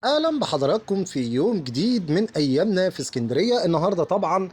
اهلا بحضراتكم في يوم جديد من ايامنا في اسكندرية. النهارده طبعا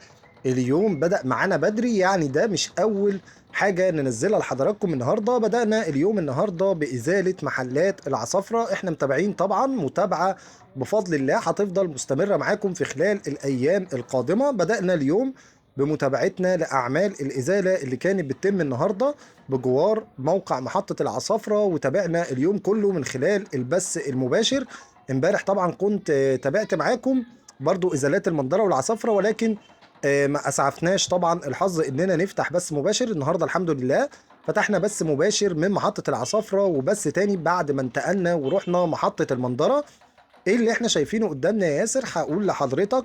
اليوم بدأ معانا بدري، يعني ده مش اول حاجة ننزلها لحضراتكم النهارده. بدأنا اليوم النهارده بإزالة محلات العصافرة. احنا متابعين طبعا متابعة بفضل الله هتفضل مستمرة معاكم في خلال الايام القادمة. بدأنا اليوم بمتابعتنا لأعمال الإزالة اللي كانت بتتم النهاردة بجوار موقع محطة العصافرة، وتابعنا اليوم كله من خلال البث المباشر. امبارح طبعا كنت تابعت معاكم برضو إزالات المندرة والعصافرة، ولكن ما أسعفناش طبعا الحظ إننا نفتح بث مباشر. النهاردة الحمد لله فتحنا بث مباشر من محطة العصافرة وبث تاني بعد ما انتقلنا ورحنا محطة المندرة. ايه اللي احنا شايفينه قدامنا يا ياسر؟ هقول لحضرتك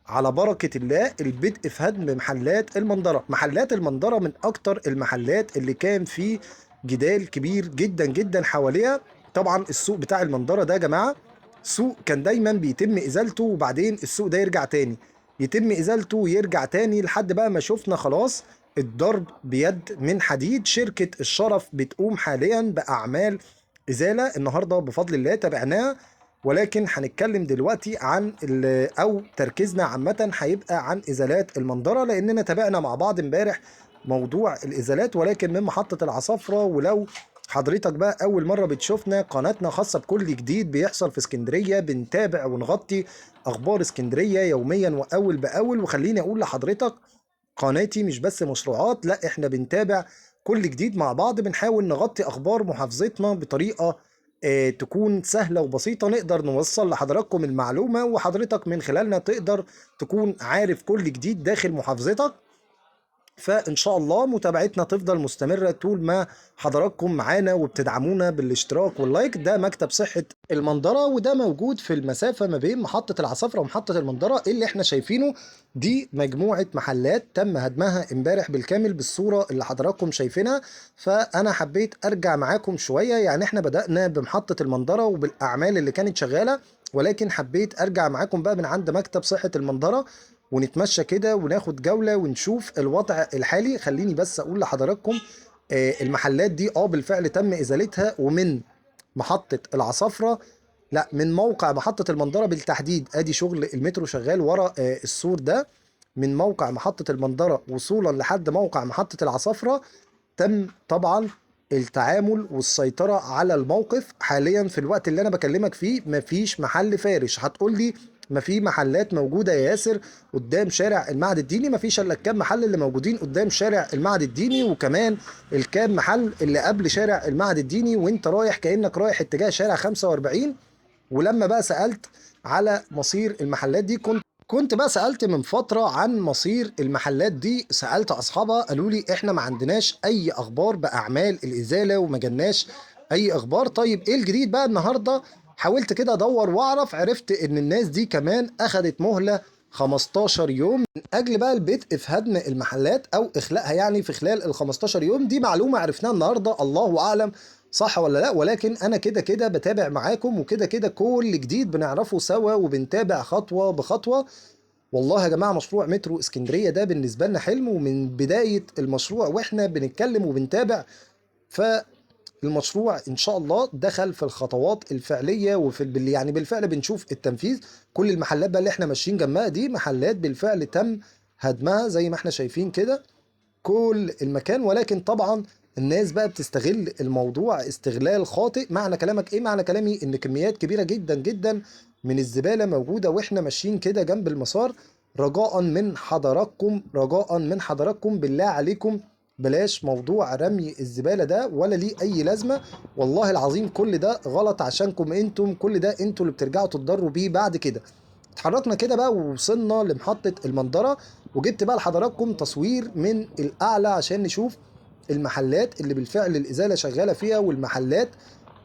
على بركة الله البدء في هدم محلات المندرة. محلات المندرة من أكتر المحلات اللي كان فيه جدال كبير جدا جدا حواليها. طبعا السوق بتاع المندرة ده يا جماعة سوق كان دايما بيتم إزالته، وبعدين السوق ده يرجع تاني، يتم إزالته ويرجع تاني، لحد بقى ما شفنا خلاص الضرب بيد من حديد. شركة الشرف بتقوم حاليا بأعمال إزالة النهاردة بفضل الله تابعناها، ولكن هنتكلم دلوقتي عن او تركيزنا عامة هيبقى عن ازالات المندرة، لاننا تابعنا مع بعض امبارح موضوع الازالات ولكن من محطة العصافرة. ولو حضرتك بقى اول مرة بتشوفنا، قناتنا خاصة بكل جديد بيحصل في اسكندرية، بنتابع ونغطي اخبار اسكندرية يوميا واول باول. وخليني اقول لحضرتك قناتي مش بس مشروعات، لا احنا بنتابع كل جديد مع بعض، بنحاول نغطي اخبار محافظتنا بطريقة تكون سهلة وبسيطة، نقدر نوصل لحضراتكم المعلومة وحضرتك من خلالنا تقدر تكون عارف كل جديد داخل محافظتك. فإن شاء الله متابعتنا تفضل مستمرة طول ما حضراتكم معانا وبتدعمونا بالاشتراك واللايك. ده مكتب صحة المندرة، وده موجود في المسافة ما بين محطة العصافرة ومحطة المندرة. اللي احنا شايفينه دي مجموعة محلات تم هدمها امبارح بالكامل بالصورة اللي حضراتكم شايفينها. فأنا حبيت أرجع معاكم شوية، يعني احنا بدأنا بمحطة المندرة وبالأعمال اللي كانت شغالة، ولكن حبيت أرجع معاكم بقى من عند مكتب صحة المندرة ونتمشى كده وناخد جولة ونشوف الوضع الحالي. خليني بس أقول لحضراتكم المحلات دي بالفعل تم إزالتها، ومن محطة العصافرة، لا من موقع محطة المندرة بالتحديد. ادي شغل المترو شغال ورا السور ده، من موقع محطة المندرة وصولا لحد موقع محطة العصافرة تم طبعا التعامل والسيطرة على الموقف. حاليا في الوقت اللي انا بكلمك فيه مفيش محل فارش. هتقول لي ما في محلات موجودة يا ياسر قدام شارع المعهد الديني؟ ما فيش الا الكام محل اللي موجودين قدام شارع المعهد الديني، وكمان الكام محل اللي قبل شارع المعهد الديني وانت رايح كأنك رايح اتجاه شارع 45. ولما بقى سألت على مصير المحلات دي، كنت بقى سألت من فترة عن مصير المحلات دي، سألت أصحابها قالوا لي إحنا ما عندناش أي أخبار بأعمال الإزالة وما جالناش أي أخبار. طيب إيه الجديد بقى النهاردة؟ حاولت كده أدور وأعرف، عرفت إن الناس دي كمان أخدت مهلة 15 يوم من أجل بقى البدء في هدم المحلات أو إخلاءها، يعني في خلال ال 15 يوم. دي معلومة عرفناها النهاردة، الله أعلم صح ولا لا، ولكن أنا كده كده بتابع معاكم، وكده كده كل جديد بنعرفه سوا وبنتابع خطوة بخطوة. والله يا جماعة مشروع مترو اسكندرية ده بالنسبة لنا حلم، ومن بداية المشروع وإحنا بنتكلم وبنتابع. فالمشروع إن شاء الله دخل في الخطوات الفعلية، وفي يعني بالفعل بنشوف التنفيذ. كل المحلات بقى اللي إحنا ماشيين جنبها دي محلات بالفعل تم هدمها زي ما إحنا شايفين كده كل المكان، ولكن طبعا الناس بقى بتستغل الموضوع استغلال خاطئ. معنى كلامك ايه؟ معنى كلامي ان كميات كبيرة جدا جدا من الزبالة موجودة واحنا ماشيين كده جنب المسار. رجاء من حضراتكم، رجاء من حضراتكم بالله عليكم بلاش موضوع رمي الزبالة ده، ولا ليه اي لازمة. والله العظيم كل ده غلط عشانكم انتم، كل ده انتم اللي بترجعوا تتضروا بيه بعد كده. اتحركنا كده بقى ووصلنا لمحطة المندرة، وجبت بقى لحضراتكم تصوير من الاعلى عشان نشوف المحلات اللي بالفعل الإزالة شغالة فيها، والمحلات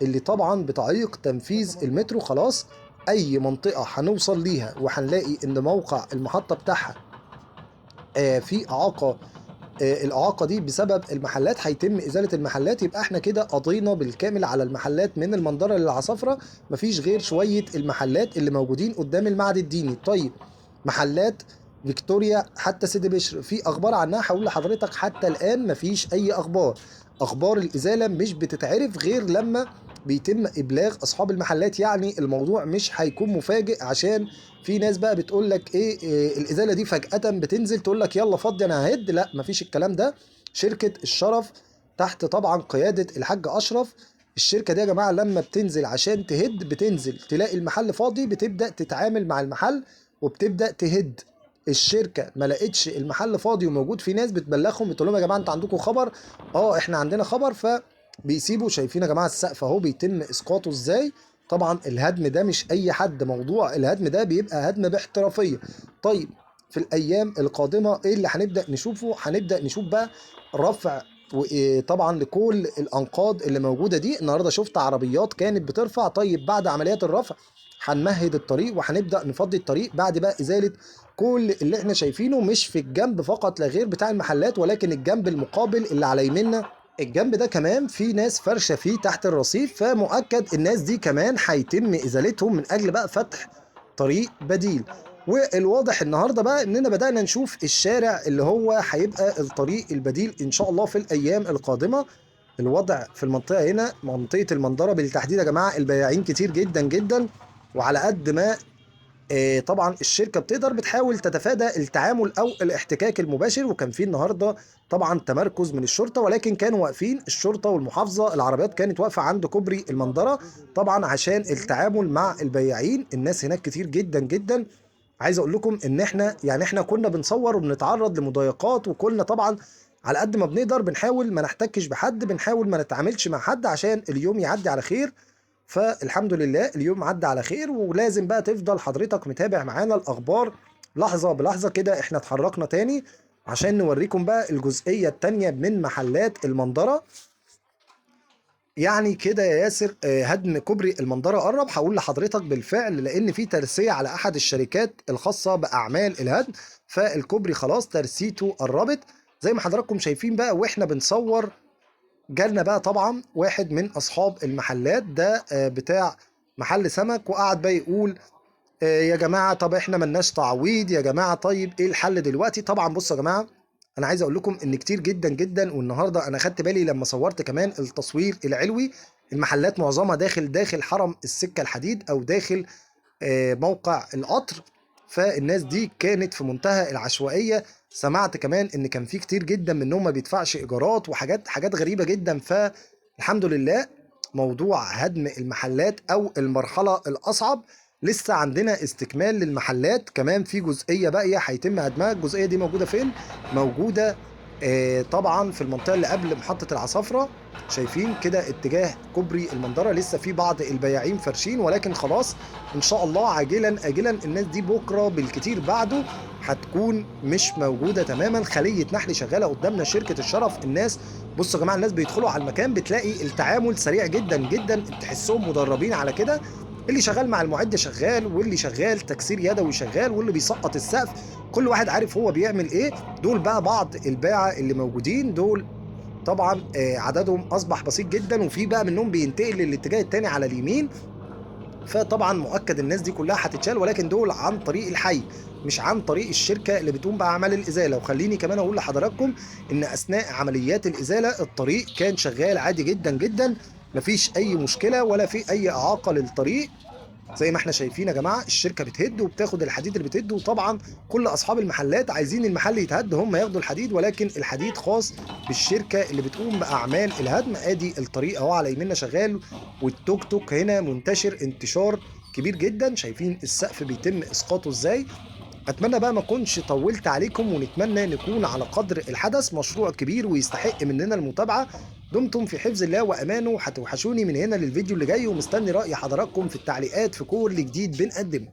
اللي طبعا بتعيق تنفيذ المترو. خلاص أي منطقة هنوصل ليها وهنلاقي إن موقع المحطة بتاعها في إعاقة، الإعاقة دي بسبب المحلات، هيتم إزالة المحلات. يبقى احنا كده قضينا بالكامل على المحلات من المندرة للعصافرة، مفيش غير شوية المحلات اللي موجودين قدام المعهد الديني. طيب محلات فيكتوريا حتى سيدي بشر في اخبار عنها؟ هقول لحضرتك حتى الان مفيش اي اخبار. اخبار الازاله مش بتتعرف غير لما بيتم ابلاغ اصحاب المحلات، يعني الموضوع مش هيكون مفاجئ. عشان في ناس بقى بتقول لك إيه الازالة دي فجاة بتنزل تقول لك يلا فضي انا ههد، لا مفيش الكلام ده. شركة الشرف تحت طبعا قيادة الحاج اشرف، الشركة دي يا جماعة لما بتنزل عشان تهد بتنزل تلاقي المحل فاضي، بتبدا تتعامل مع المحل وبتبدا تهد. الشركة ما لقتش المحل فاضي وموجود في ناس، بتبلغهم بتقول لهم يا جماعة انتوا عندكم خبر؟ احنا عندنا خبر، فبيسيبوا. شايفين يا جماعة السقف اهو بيتم اسقاطه ازاي. طبعا الهدم ده مش اي حد، موضوع الهدم ده بيبقى هدم باحترافيه. طيب في الايام القادمة ايه اللي هنبدا نشوفه؟ هنبدا نشوف بقى رفع طبعا لكل الانقاض اللي موجودة دي. النهارده شفت عربيات كانت بترفع. طيب بعد عمليات الرفع هنمهد الطريق وهنبدا نفضي الطريق بعد بقى ازالة كل اللي احنا شايفينه، مش في الجنب فقط لا غير بتاع المحلات، ولكن الجنب المقابل اللي على يميننا الجنب ده كمان في ناس فرشه فيه تحت الرصيف، فمؤكد الناس دي كمان هيتم ازالتهم من اجل بقى فتح طريق بديل. والواضح النهارده بقى اننا بدأنا نشوف الشارع اللي هو هيبقى الطريق البديل ان شاء الله في الايام القادمة. الوضع في المنطقة هنا، منطقة المندره بالتحديد يا جماعة، البياعين كتير جدا جدا، وعلى قد ما طبعا الشركة بتقدر بتحاول تتفادى التعامل او الاحتكاك المباشر. وكان في النهارده طبعا تمركز من الشرطة، ولكن كانوا واقفين الشرطة والمحافظة، العربيات كانت واقفة عند كوبري المندره طبعا عشان التعامل مع البياعين. الناس هناك كتير جدا جدا. عايز اقول لكم ان احنا يعني احنا كنا بنصور وبنتعرض لمضايقات، وكنا طبعا على قد ما بنقدر بنحاول ما نحتكش بحد، بنحاول ما نتعاملش مع حد عشان اليوم يعدي على خير. فالحمد لله اليوم عدى على خير. ولازم بقى تفضل حضرتك متابع معانا الاخبار لحظة بلحظة كده. احنا اتحركنا تاني عشان نوريكم بقى الجزئية التانية من محلات المندره. يعني كده يا ياسر هدم كوبري المندره قرب. هقول لحضرتك بالفعل، لان في ترسيه على احد الشركات الخاصة باعمال الهدم، فالكوبري خلاص ترسيته قربت زي ما حضراتكم شايفين بقى. واحنا بنصور جالنا بقى طبعا واحد من اصحاب المحلات ده بتاع محل سمك، وقعد بقى يقول يا جماعة طب احنا ملناش تعويض يا جماعة، طيب ايه الحل دلوقتي؟ طبعا بصوا يا جماعة، انا عايز اقول لكم ان كتير جدا جدا، والنهارده انا خدت بالي لما صورت كمان التصوير العلوي، المحلات معظمها داخل حرم السكة الحديد او داخل موقع القطر، فالناس دي كانت في منتهى العشوائية. سمعت كمان ان كان في كتير جدا منهم ما بيدفعش ايجارات وحاجات حاجات غريبة جدا. فالحمد لله موضوع هدم المحلات او المرحلة الاصعب لسه عندنا استكمال للمحلات، كمان في جزئية باقية هيتم هدمها. الجزئية دي موجودة فين؟ موجودة طبعا في المنطقة اللي قبل محطة العصافره. شايفين كده اتجاه كوبري المندره لسه في بعض البياعين فرشين، ولكن خلاص ان شاء الله عاجلا اجلا الناس دي بكره بالكتير بعده هتكون مش موجودة تماما. خليه نحل شغالة قدامنا، شركة الشرف. الناس بصوا يا جماعة، الناس بيدخلوا على المكان بتلاقي التعامل سريع جدا جدا، تحسهم مدربين على كده. اللي شغال مع المعد شغال، واللي شغال تكسير يدوي شغال، واللي بيسقط السقف، كل واحد عارف هو بيعمل ايه. دول بقى بعض الباعة اللي موجودين دول طبعا عددهم اصبح بسيط جدا، وفي بقى منهم بينتقل للاتجاه التاني على اليمين. فطبعا مؤكد الناس دي كلها هتتشال، ولكن دول عن طريق الحي مش عن طريق الشركة اللي بتقوم باعمال الازالة. وخليني كمان اقول لحضراتكم ان اثناء عمليات الازالة الطريق كان شغال عادي جدا جدا، مفيش اي مشكلة ولا في اي اعاقه للطريق. زي ما احنا شايفين يا جماعة الشركة بتهد وبتاخد الحديد اللي بتهد، وطبعا كل اصحاب المحلات عايزين المحل يتهد هم ياخدوا الحديد، ولكن الحديد خاص بالشركة اللي بتقوم باعمال الهدم. ادي الطريق اهو على يميننا شغال، والتوك توك هنا منتشر انتشار كبير جدا. شايفين السقف بيتم اسقاطه ازاي. اتمنى بقى ما اكونش طولت عليكم، ونتمنى نكون على قدر الحدث. مشروع كبير ويستحق مننا المتابعة. دمتم في حفظ الله وامانه. هتوحشوني من هنا للفيديو اللي جاي، ومستني راي حضراتكم في التعليقات في كل جديد بنقدمه.